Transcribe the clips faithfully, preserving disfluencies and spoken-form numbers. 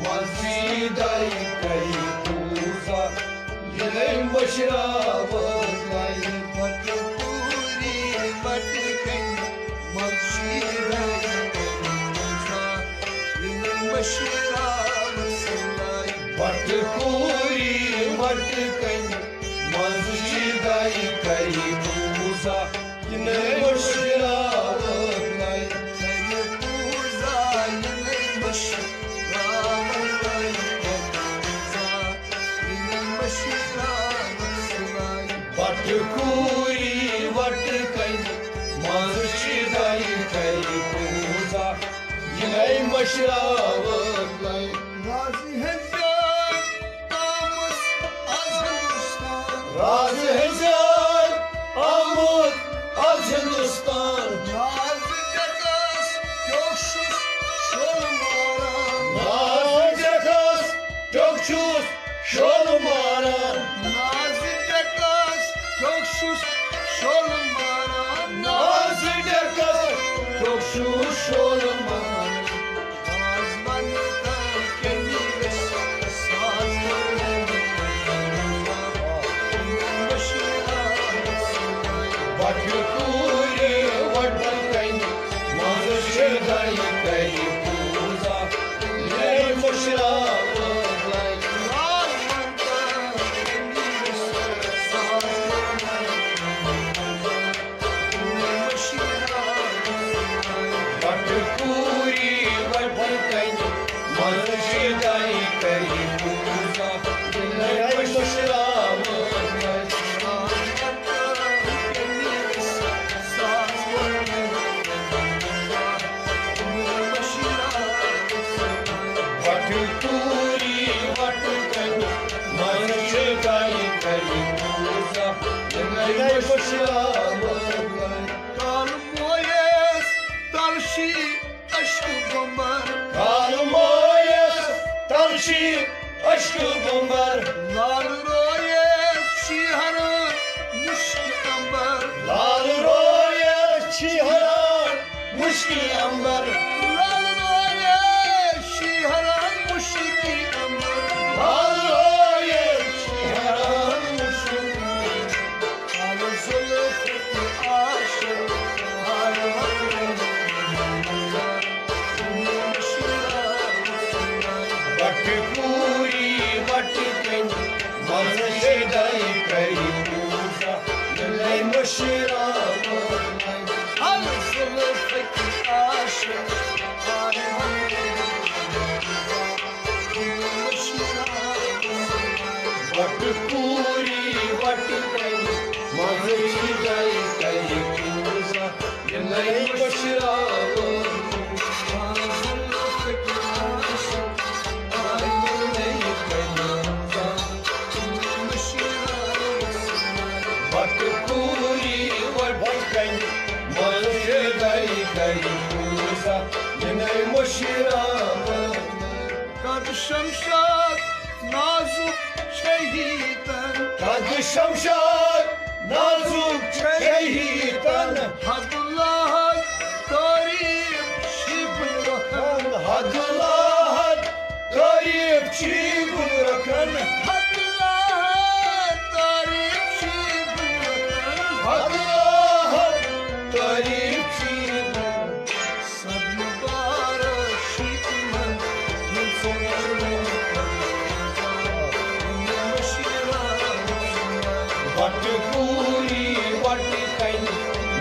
مسجدے کری پوزا، یِنَے مٔشراوَس لَے۔ بَٹہٕ پوٗری بَٹہٕ کَنہِ مسجدے کری پوزا، یِنَے مٔشراوَس لَے۔ بَٹہٕ پوٗری بَٹہٕ کَنہِ مسجدے کری پوزا، یِنَے مٔشراوَس لَے۔ کری پوزا، یِنَے مٔشراوَس لَے۔ بَٹہٕ پوٗری بَٹہٕ کَنہِ مسجدے کری پوزا، یِنَے مٔشراوَس لَے۔ رازِ ہیٚزیار آمُت از ہندوستان۔ رازِ ہیٚزیار آمُت از ہندوستان۔ نازِ ڈیکس کیُتھ چھُس شول ماران۔ نازِ ڈیکس کیُتھ چھُس شول ماران۔ نازِ ڈیکس کیُتھ چھُس شول ماران۔ نازِ ڈیکس کیُتھ چھُس شول ماران۔ آز وَنہٕ تَل کٔمی گژھِ ساز وَنہٕ۔ بَٹہٕ پوٗرِ وَٹہٕ کَنہِ مسجدے کری پوزا، یِنَے مٔشراوَس لَے۔ آز وَنہٕ تَل کٔمی گژھِ ساز وَنہٕ۔ بَٹہٕ پوٗرِ وَٹہٕ کَنہِ مسجدے کری پوزا، یِنَے مٔشراوَس لَے۔ بَٹہٕ پوٗرِ وَٹہٕ کَنہِ مسجدے کری پوزا، یِنَے مٔشراوَس لَے۔ کالہٕ مویَس تَل چھِ اشکہٕ بمبر۔ کالہٕ مویَس تَل چھِ اشکہٕ بمبر۔ لال رویَس چھِ ہران مُشکہِ اَمبر۔ لال رویَس چھِ ہران مُشکہِ اَمبر۔ لال رویَس چھِ ہران مُشکہِ اَمبر۔ لال رویَس چھِ ہران مُشکہِ اَمبر۔ بَٹہٕ پوٗرِ وَٹہٕ کَنہِ مسجدے کری پوزا، یِنَے مٔشراوَس لَے۔ بَٹہٕ پوٗرِ وَٹہٕ کَنہِ مسجدے کری پوزا، یِنَے مٔشراوَس۔ بَٹہٕ پوٗرِ وَٹہٕ کَنہِ مسجدے کری پوزا، یِنَے مٔشراوَس۔ قد شمشاد نازُک چھے ہیٖتن۔ قد شمشاد نازُک چھے ہیٖتن۔ حد الحد تعریف چھِ گُلرخن۔ حد الحد تعریف چھِ گُلرخن۔ حد الحد تعریف چھِ گُلرخن۔ حد الحد تعریف چھِ گُلرخن۔ صد مبارک چھِ تِمن، یِم ژےٚ وُچھمٕتۍ۔ بَٹہٕ پوٗرِ وَٹہٕ کَنہِ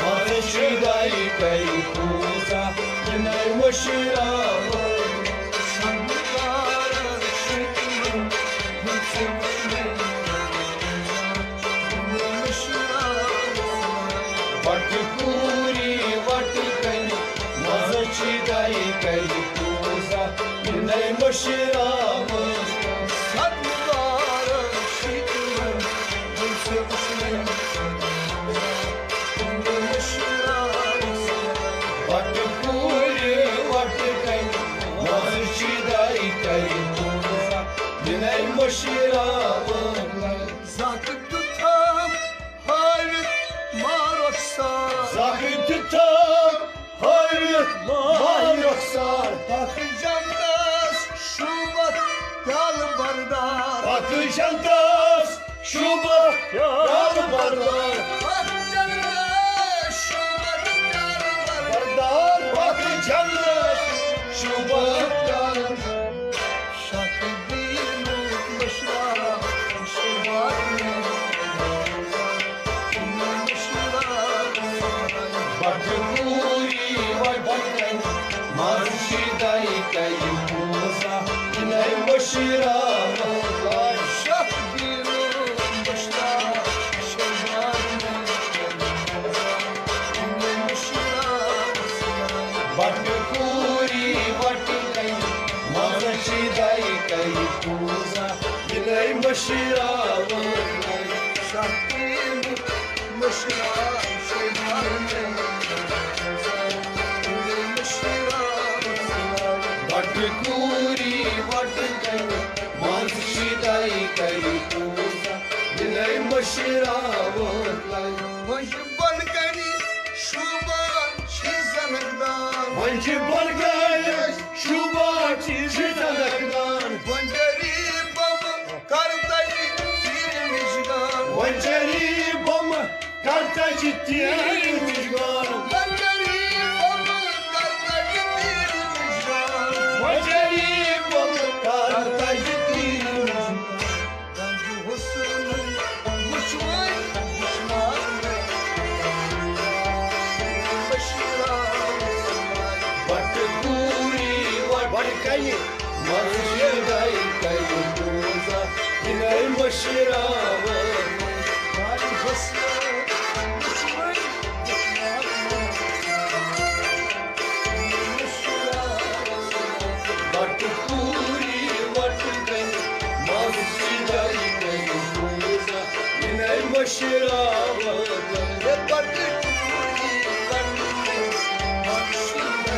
مسجدے کری پوزا، یِنَے مٔشراوَس۔ صد مبارک چھِ تِمن، یِم ژےٚ وُچھمٕتۍ۔ بَٹہٕ پوٗرِ وَٹہٕ کَنہِ مسجدے کری پوزا، یِنَے مٔشراوَس۔ صد مبارک چھِ تِمن، یِم ژےٚ وُچھمٕتۍ۔ بَٹہٕ پوٗرِ وَٹہٕ کَنہِ مسجدے کری پوزا، یِنَے مٔشراوَس۔ زَکھ دیُتہَم ہٲوِتھ ماہ رۄخسار۔ زَکھ دیُتہَم ہٲوِتھ ماہ رۄخسار۔ تَتھ جنتَس شوٗبَتھ پکھ جنتس شوبہ پیالہٕ بردار۔ پکھ جنتس شوبہ پیالہٕ بردار۔ پکھ جنتس شوبہ پیالہٕ بردار۔ شک دینُک مشرا شوبہ پیالہٕ بردار۔ بٹہٕ کوٗری وٹہٕ کنہِ، مَرشِدَے کَرِ پوٗزا، یِنَے مٔشراوَن۔ شک دینُک مشرا شوبہ پیالہٕ بردار۔ بٹہٕ کوٗری وٹہٕ کنہِ، مَرشِدَے کَرِ پوٗزا، یِنَے مٔشراوَن۔ شک دینُک مشرا شوبہ پیالہٕ بٹہٕ کوٗری وٹہٕ کنہِ، مَرشِدَے کَرِ پوٗزا، یِنَے مٔشراوَن۔ وۄنۍ چھِ بۄنہٕ کنہِ شوٗبان چھِ زنکدان۔ وۄنۍ چھِ بۄنہٕ کنہِ شوٗبان چھِ زنکدان۔ وۄنۍ کٔرِو بۄمہٕ کر تَتہِ تیٖر مِشگان۔ وۄنۍ چری بۄمہٕ کر تَتہِ تیٖر مِشگان۔ وۄنۍ چری بۄمہٕ کر تَتہِ تیٖر مِشگان۔ وۄنۍ چری بۄمہٕ کر تَتہِ تیٖر مِشگان۔ رنٛگ حُسنُک وٕچھ وۄنۍ وٕچھناونہٕ بشیٖرا۔ بٹہٕ کوٗری وٹہٕ کنہِ، مَرشِدَے کَرِ پوٗزا، یِنَے مٔشراوَن۔ بٹہٕ کوٗری وٹہٕ کنہِ، مَرشِدَے کَرِ پوٗزا، یِنَے مٔشراوَن۔ بٹہٕ کوٗری وٹہٕ کنہِ، مَرشِدَے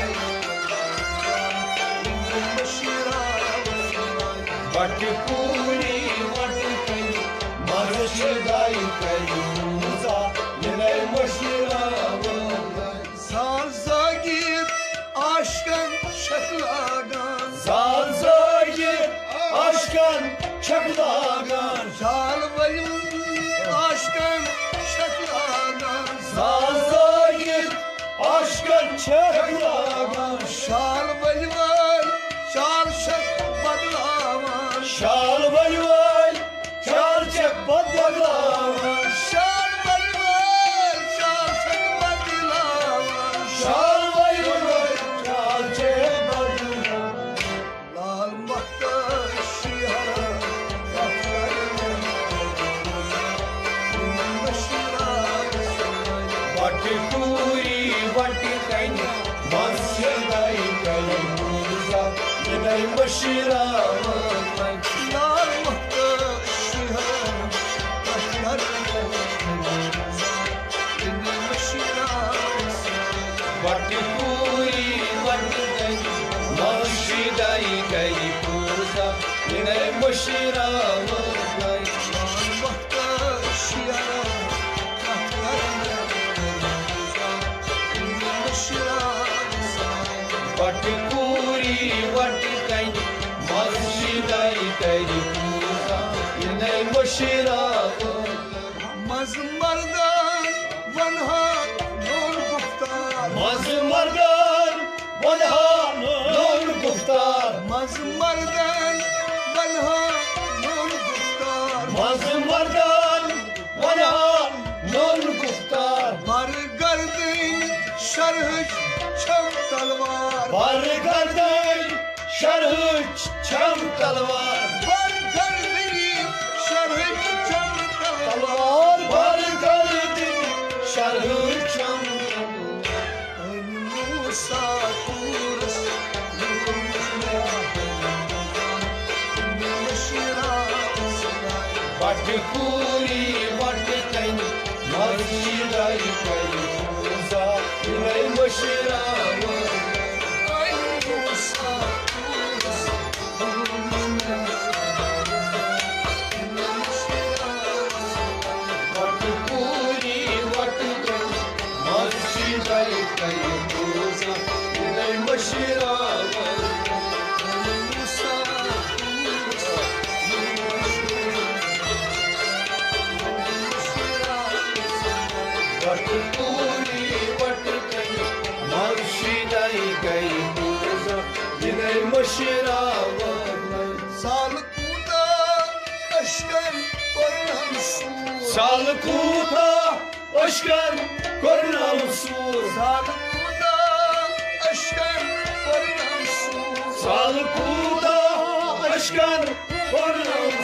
بٹہٕ کوٗری وٹہٕ کنہِ، مَرشِدَے کَرِ پوٗزا، یِنَے مٔشراوَن۔ زال زٲگِتھ عاشقَن چھَکھ لاگان۔ زال زٲگِتھ عاشقَن چھَکھ لاگان۔ زال ؤلِو عاشقَن چھَکھ لاگان۔ زال زٲگِتھ عاشقَن چھَکھ لاگان۔ شال ؤلۍ وٲلۍ شال چھَکھ بدلاوان۔ شال ؤلۍ وٲلۍ شال چھَکھ بدلاوان۔ شال ؤلۍ وٲلۍ شال چھَکھ بدلاوان۔ شال ؤلۍ وٲلۍ شال چھَکھ بدلاوان۔ لال مۄختار شِہرا بٹہٕ کوٗری وٹہٕ کنہِ، مَرشِدَے کَرِ پوٗزا، یِنَے مٔشراوَن۔ لال مۄختار شِہرا بٹہٕ کوٗری وٹہٕ کنہِ، مَرشِدَے کَرِ پوٗزا، یِنَے مٔشراوَن۔ بٹہٕ کوٗری وٹہٕ کنہِ، مَرشِدَے کَرِ پوٗزا، یِنَے مٔشراوَن۔ منٛزٕ مردان ونہٕ ہا نوٚن گُفتار۔ منٛزٕ مردان ونہٕ ہا نوٚن گُفتار۔ منٛزٕ مردان ونہٕ ہا نوٚن گُفتار۔ منٛزٕ مردان ونہٕ ہا نوٚن گُفتار۔ بر گردٕنۍ شرحٕچ چھم تلوار۔ بر گردٕنۍ شرحٕچ چھم تلوار۔ بر گردٕنۍ شرحٕچ چھم تلوار۔ بر گردٕنۍ شرحٕچ چھم تلوار۔ أمۍ موسیٰ طورس بٹہٕ کوٗری وٹہٕ کنہِ، مَرشِدَے کَرِ پوٗزا، یِنَے مٔشراوَن۔ بٹہٕ کوٗری وٹہٕ کنہِ، مَرشِدَے کَرِ پوٗزا، یِنَے مٔشراوَن۔ گٔے پوٗزا، یہِ گٔے مٔشراوان۔ سال کوٗتاہ اشکن کوٚرنم سوٗر۔ سال کوٗتاہ اشکن کوٚرنم سوٗر۔ سال کوٗتاہ اشکن کوٚرنم سوٗر۔ سال کوٗتاہ اشکن کوٚرنم